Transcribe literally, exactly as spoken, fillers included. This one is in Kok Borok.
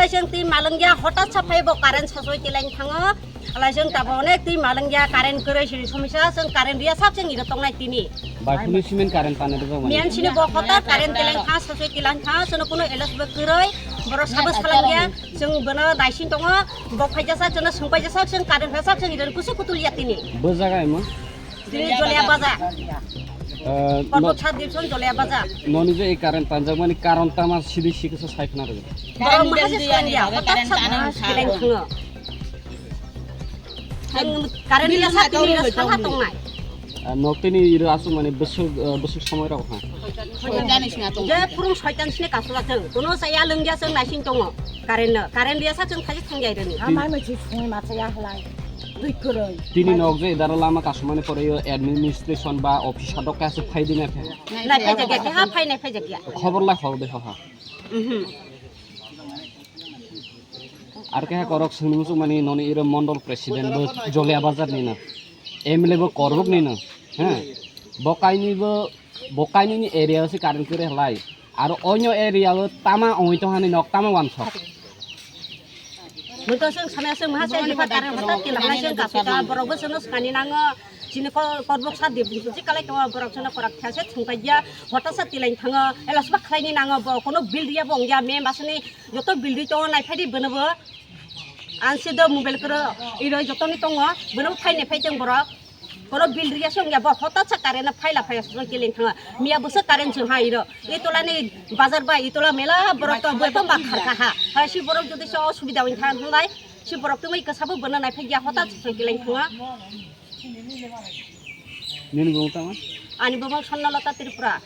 Chwng twi malwngya, hotat sa phai bo current sasoi tilain thango. Alai chwng tabo onek twi malwngya, current kwrwi sini somisa, chwng current riya sak chwng iro tongnai tini. Bai phunu simen current tane rwjak mani. Miyan sini bo hotat current tilain tha, sasoi tilain tha, chwngno kuno elos bo kwrwi, borok sabo salangya, chwng bono daising tongo, bo phaijasa, chwngno swngpaijasa, chwng current phaijasa, chwng iro kusu kutul ya tini. Bo jaga imo? Tini Jolia Bazar. Eh, no- Korbok sub division Jolia Bazar. Noni je ei current tanjak mani karon tama sidi sikisa sai khna rwgwi. Borok maha se swkang ya, hotat sa current thango. Ang current bill ya sa tini ya sa tongnai. Ah, nok tini iro asuk mani besuk, eh, besuk somoi rok ha. Je purung soitan sini kasu jatong. Kono saya lengja seng naising tongo. Current no, current bill ya sa chwng thaji thangjai rani. Amai mai chi sung ma cha ya halai. Twi kwrwi. Tini nok je dara lama kasumani pore yo administration ba office adok kaisa phai dina phe. Nai phai jakya, keha phai nai phai jakya. Khobor lai khobor de ha. Mhm. Ar keha korok sungni muchung mani noni iro mondol president bo Jolia Bazar ni no. M L A bo Korbok ni no. He. Bo kaini bo, bo kaini ni area o se current kwrwi halai. Aro onyo area o tama ongoi tong hani nok tama wansok. Buto seng sana seng maha seng hipa current hotat tila hai seng kasu ta borok bo seno skani nango. Chini ko-, korbok sa di busi kalai tongo borok seno korak thase thungkai ya hotat sa tilai thango. Elas ba khlai ni nango bo kono bill riya bo ongya me masani joto bill ri tongo nai phai di bono bo. Ang se do mobile koro iro joto ni tongo bono bo phai nai phai teng borok. Kono bill riya se ongya bo hotat sa current no phaila phaiya soi keleng thanga. Miya bwswk current chwng ha iro. Itola ni bazar bai itola mela borok to bo to ma kharka ha. Ha si borok jodi se osubida oi tha hwnlai si borok tongwi kwsa bo bono nai phai ya hotat soi keleng thanga. Nini bumung tama? Ani bumung Sonnalata Tripura.